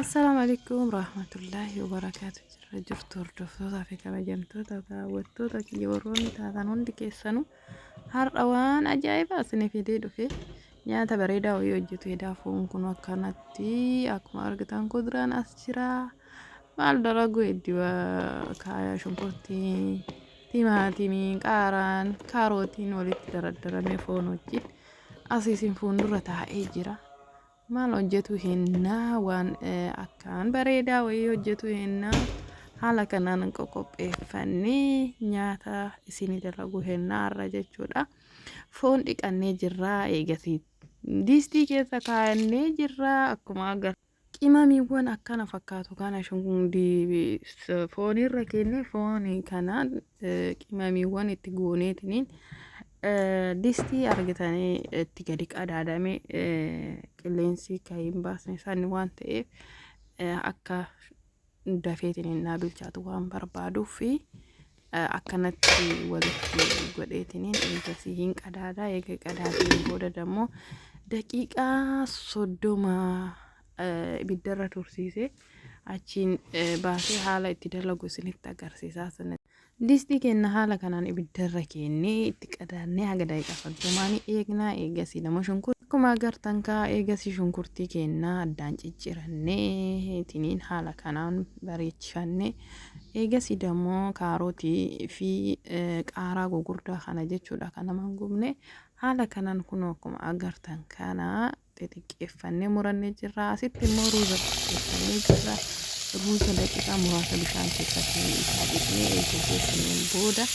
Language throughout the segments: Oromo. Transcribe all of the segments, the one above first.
Assalaamu alaikum rahmatullahi wabarakaatu. Jirra jirtu hordoftootaa fi kabajamtoota daawwattoota kiyya warroonni taatan hundi keessanuu, har'a waan ajaa'ibaa isinii fidee dhufe. Nyaata bareedaa wayii hojjetu edaa. Foon kun akkanatti akkuma argitan kuduraan as jira. Maal dalagu hedduu kaaya, shunkurtii, timaatimii, qaaraan, kaarootiin walitti daraddaramee foon wajjin as isin fuuldura taa'ee jira. Maal hojjetu hennaa, waan akkaan bareedaa wayii hojjetu hennaa, haala kanaan qoqopheeffannee nyaata isinii dalagu hennaa har'a jechuudha. Foon dhiqannee jirra, eegasii distii keessa kaayannee jirra. Akkuma agartan qimamiiwwan akkana fakkaatu kana foonirra kennee, foon kana qimamiiwwan itti gooneetiniin distii argitanii itti gadi qadaadame, qilleensi kan hin baasne san waan ta'eef, akka dafeetiin naa bilchaatu waan barbaaduuf fi akkanatti walitti godheetiniin eegasii hin qadaada. Eega qadaadeen booda dammoo daqiiqaa 30 ibiddarra tursiise, achiin baasee haala itti dalagu isinitti agarsiisaa sana. Distii keenya haala kanaan ibiddarra keennee itti qadaannee haga daqiiqaa 30 ni eegnaa. Eegasii nama shunkurtii akkuma agartan kaa, eegasii shunkurtii keenya addaan ciccirannee itiniin haala kanaan bareechifannee, eegasii dammoo kaarotii fi qaaraa gugurdaa kana jechuudha, kan nama hin gubne, haala kanaan kunoo akkuma agartan kana xixiqqeeffannee murannee jirra. Asitti immoo ruuza qopheeffannee jirra. Ruuza daqiiqaa muraasa bishaan keessatti isaa dhiqnee eega geessineen booda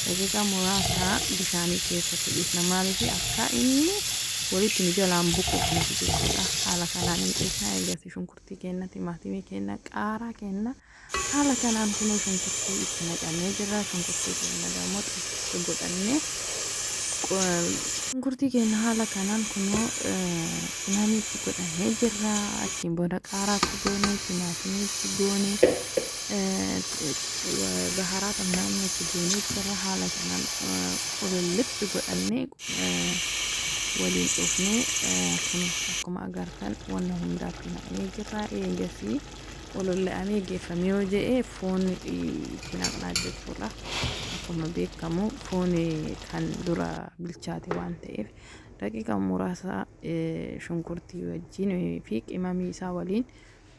daqiiqaa muraasa bishaanii keessatti dhiisna. Maaliif? Akka inni walitti nu jalaan buquufneef jechuudha. Haala kanaan hin dhiisna. Eegasii shunkurtii keenya, timaatimii keenya, qaaraa keenya haala kanaan kunoo shunkurtii itti naqannee jirra. Shunkurtii keenya dammoo xixiqqoo godhannee, shunkurtii keenya haala kanaan kunoo qimamii itti godhannee jirra. Achiin booda qaaraatti goone, timaatimii itti goone, baharaata naannoo itti goonee jirra. Haala kanaan qulullitti godhannee waliin dhufnee kun akkuma agartan wanna hundaatti naqnee jirra. Eegasii ololla'amee geeffamee yoo jedhe foon itti naqnaa jechuudha. Akkuma beekamu foon kan dura bilchaate waan ta'eef daqiiqa muraasa shunkurtii wajjin fi qimamii isaa waliin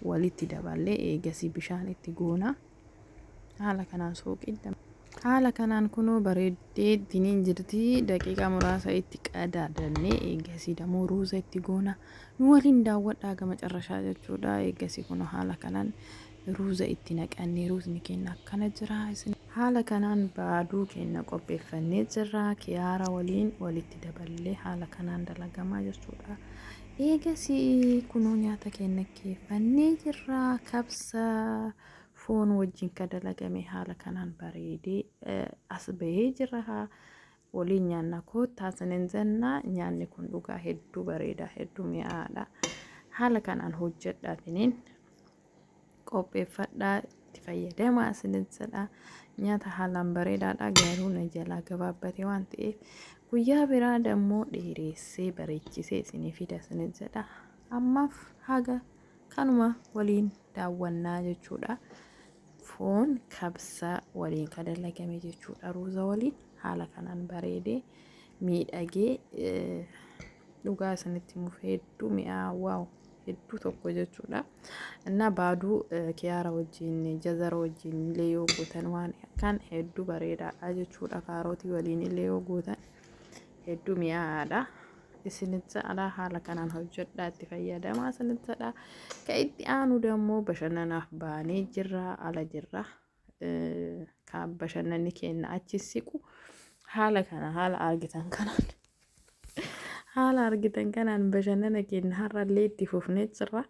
walitti daballee eegasii bishaan itti goona. Haala kanaan sooqidda. Haala kanaan kunoo bareeddee diniin jirti. Daqiiqaa muraasa itti qadaadannee eegasii dammoo ruuza itti goona. Nu waliin daawwadhaa gama carrashaa jechuudha. Eegasii kunoo haala kanaan ruuza itti naqannee, ruuzni keenya akkana jira. Haala kanaan baaduu keenya qopheeffannee jirra. Kiyaara waliin walitti daballee haala kanaan dalagamaa jechuudha. Eegasii kunoo nyaata keenya keeffannee jirra. Kabsa foon wajjin ka dalagame haala kanaan bareedee as bahee jira. Waliin nyaanna, koottaa sinin jenna. Nyaanni kun dhugaa hedduu bareeda, hedduu mi'aadha. Haala kanaan hojjedhaatiniin qopheeffadhaa, itti fayyadamaa sinin jedha. Nyaata haalaan bareedaadha, garuu na jalaa gabaabbate waan ta'eef guyyaa biraa dammoo dheereessee bareechisee isinii fida sinin jedha. Ammaaf haga kanuma waliin daawwannaa jechuudha. Foon kabsa waliin kan dalagame jechuudha. Ruuza waliin haala kanaan bareedee miidhagee, dhugaa isinitti himuuf hedduu mi'aawaa, hedduu tokko jechuudha. Innaa baaduu kiyaara wajjin, jazara wajjin illee yoo gootan waan akkaan hedduu bareedaadha jechuudha. Kaarotii waliin illee yoo gootan hedduu mi'aadha. Isinitti alaa haala kanaan hojjedhaa, itti fayyadamaa isinitti jedha. Ka itti aanu dammoo bashannanaaf baanee jirra, ala jirra. Ka bashannanni keenya achi siqu haala kana haala argitan kanaan, haala argitan kanaan bashannana keenya har'allee itti fufnee jirra.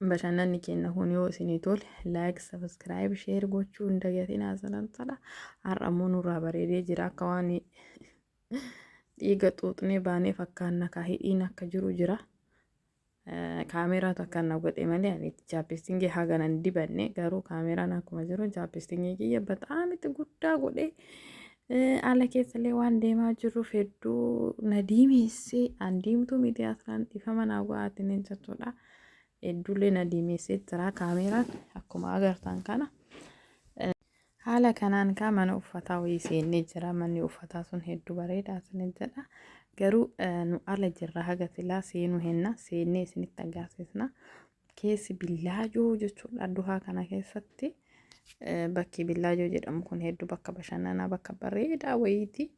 Bashannanni keenya kun yoo isinii tole like, subscribe, share gochuu hin dagatinaa sanantadha. Har'a immoo nurraa bareedee jira, akka waan dhiiga xuuxnee baanee fakkaanna, ka hidhiin akka jiru jira. Kaameeraatu akka na godhe malee ani chapstickii haga nan dibanne, garuu kaameeraan akkuma jiru chapstickii kiyya bataam itti guddaa godhe, ala keessallee waan deemaa jiruuf hedduu na diimeessee, an diimtuu miti aslaan, dhiifama naa go'aatiin jechuudha. Hedduullee na diimeessee jira kaameeraan akkuma agartan kana. Haala kanaan kaa mana uffataa wayii seennee jira. Manni uffataa sun hedduu bareedaa isin jedha. Garuu nu ala jirra haga silaa seenuu henna seennee isinitti agarsiisna. Keessi billaajoo jechuudha Duhaa kana keessatti. Bakki billaajoo jedhamu kun hedduu bakka bashannanaa bakka bareedaa wayiiti.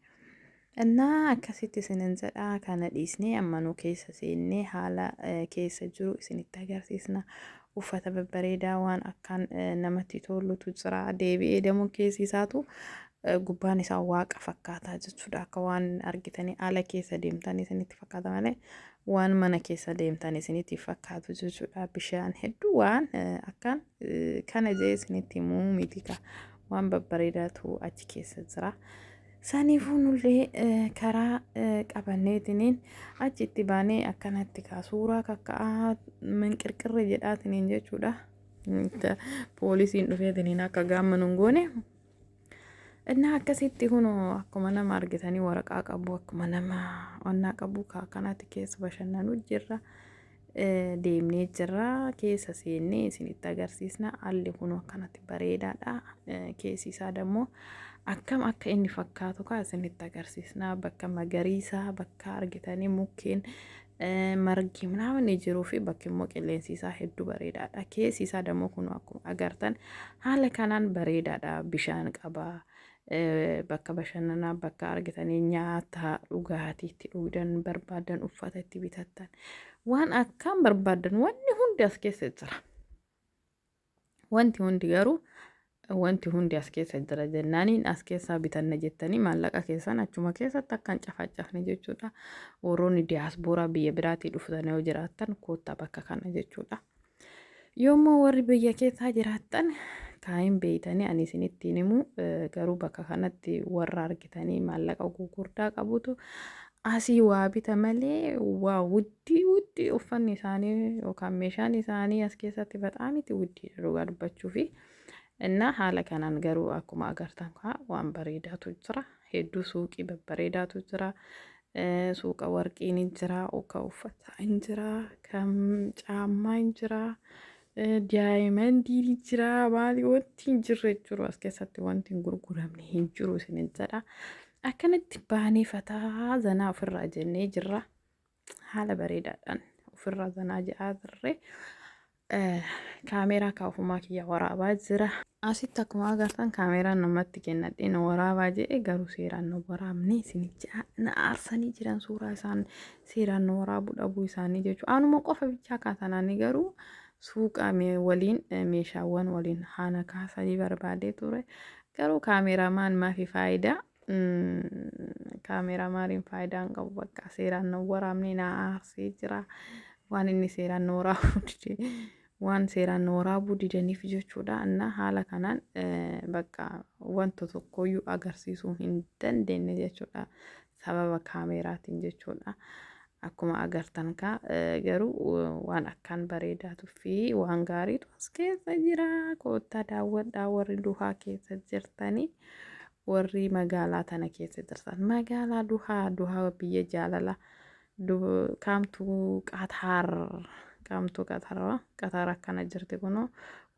Innaa akkasitti isinin jedha kana dhiisnee amma nu keessa seennee haala keessa jiru isinitti agarsiisna. Uffata babbareedaa waan akkaan namatti tolutu jira. Deebi'ee deemu keessi isaatu gubbaan isaa waaqa fakkaataa jechuudha. Akka waan argitanii ala keessa deemtan isinitti fakkaata malee waan mana keessa deemtan isinitti fakkaatu jechuudha. Bishaan hedduu waan akkaan kana jee isinitti himuu miti ka waan babbareedaatu achi keessa jira. Saniifuu nullee karaa qabanneetiniin achitti baanee akkanatti kaa suuraa kakka'aa minqirqirri jedhaatiniin jechuudha. Poolisiin dhufeetiniin akka gaamma nun goone. Innaa akkasitti kunoo akkuma nama argitanii waraqaa qabu akkuma nama onnaa qabu akkanatti keessa bashannanuu jirra. Deemnee jirra keessa seennee isinitti agarsiisna. Alli kunoo akkanatti bareedaadha. Keessi isaa dammoo akkam akka inni fakkaatu kaa isinitti agarsiisna. Bakka magariisaa bakka argitanii mukkeen margi namni jiruu fi bakki immoo qilleensi isaa hedduu bareedaadha. Keessi isaa dammoo kun akkuma agartan haala kanaan bareedaadha. Bishaan qaba. Bakka bashannanaa bakka argitanii nyaata dhugaatii itti dhugdan barbaadan uffata itti bitattan waan akkaan barbaadan wanni hundi as keessa jira. Wanti hundi garuu wanti hundi as keessa jira jennaaniin as keessaa bitanna jettanii maallaqa keessan achuma keessatti akka hin cafacafne jechuudha. Warroonni diyaaspooraa biyya biraatii dhuftan yoo jiraattan koottaa bakka kana jechuudha. Yoommoo warri biyya keessaa jiraattan kaayin beeytanii ani isinittiin himu garuu bakka kanatti warra argitanii maallaqa gurguddaa qabutu asii waa bita malee waa wuddii wuddii uffanni isaanii yookaan meeshaan isaanii as keessatti baxaamiti wuddii dhugaa dubbachuufi. Innaa haala kanaan garuu akkuma agartan kaa waan bareedaatu jira. Hedduu suuqii babbareedaatu jira. Suuqa warqiin hin jira, ka uffataa hin jira, kan caammaa hin jira, daayimandiin hin jira, maali wanti hin jirre jiru as keessatti wanti hin gurguramne hin jiru isinin jedha. Akkanatti baanee fataa zanaa ofirraa jennee jirra. Haala bareedaadhaan ofirraa zanaa jedhaa turre. Kaameeraa kaa ofumaa kiyya waraabaa jira. Asitti akkuma agartan kaameeraan namatti kennadhee na waraabaa jedhe garuu seeraan na waraabne isin na aarsanii jiran suuraa isaan seeraan na waraabuu dhabuu isaanii jechuudha. Anuma qofa bichaa kaasanaanii garuu suuqa waliin meeshaawwan waliin haana kaasanii barbaadee ture. Garuu kaameeraamaan maafi faayidaa Kaameeraamaaniin faayidaa hin qabu bakka seeraan na waraabne na aarsee jira. Waan inni seeraan na waraabuu dide waan seeraan na waraabuu didaniif jechuudha. Inna haala kanaan bakka wanta tokkoyyuu agarsiisuu hin dandeenye jechuudha. Sababa kaameeraatiin jechuudha. Akkuma agartan kaa garuu waan akkaan bareedaatu fi waan gaariitu as keessa jira. Koottaa daawwadhaa warri duhaa keessa jirtanii. Warri magaalaa tana keessa jirtan magaalaa duhaa duhaa biyya jaalala kaamtuu Qataar kaamtuu Qataar Qataar akkana jirti kunoo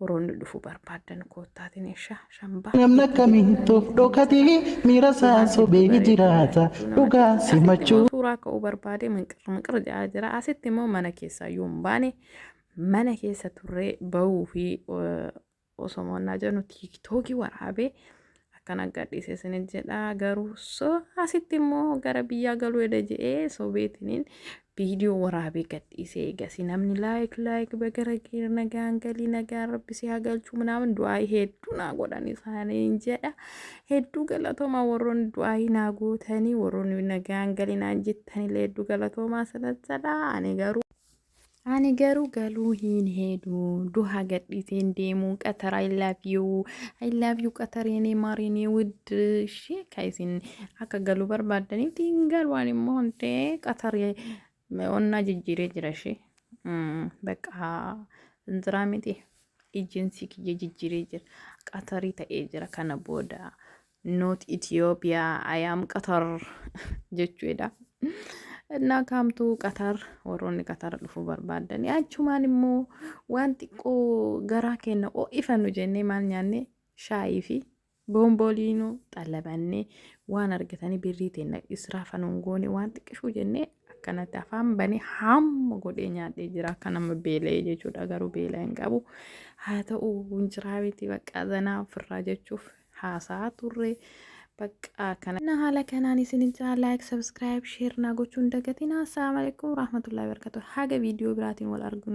warroonni dhufuu barbaadan koottaatiin isha shambaa Namni akkamiin of dhokatee miira isaa sobee jiraata dhugaa simachuu. Suuraa ka'uu barbaade minqir minqir jedhaa jira. Asitti immoo mana keessaa yoo hin baane mana keessa turree bahuu fi osoo mo'annaa jennu tiiktookii waraabee akkana gadhiise isin jedha. Garuu so asitti immoo gara biyyaa galuu eda jedhee sobeetiniin viidiyoo waraabee gadhiise. Egasii namni laayik laayik bagara nagaan galii nagaan rabbi si haa galchuu minaamin du'aayii hedduu naa godhan isaaniin jedha. Hedduu galatoomaa warroonni du'aayii naa gootanii warroonni nagaan galii naan jettanillee hedduu galatoomaa sana jedha. Ani garuu galuu hin heedu. Duha gadhiiseen deemuu Qatar I love you. I love you Qatar የኔ ማር የኔ ውድ እሺ ከይሲን akka galuu barbaaddanitti hin galu ani immoo hundee Qatar onnaa jijjiiree jira ishee bakka inziraa miti ejensii kiyya jijjiiree jira Qatarii ta'ee jira kana booda not Ethiopia I am Qatar jechuudha. Innaa kaamtuu Qatar, warroonni Qatar dhufuu barbaaddan, achumaan immoo waan xiqqoo garaa keenya ho'ifannu jennee maal nyaanne? Shaayii fi boombooliinoo xallabannee, waan argatanii birrii teenna israafa nuun goone, waan xiqqishuu jennee akkanatti afaan banee hamma godhee nyaadhee jira, akka nama beela'ee jechuudha. Garuu beela hin qabu, haa ta'u hinjiraa miti, bakka zanaa ofirraa jechuuf haasaa turre. Bakka kana na haala kanaan isin jira. Like, subscribe, share naa gochuun dagatina. Assalaamu alaikum warahmatullahi wabarakatuh. Haga viidiyoo biraatiin wal arginu.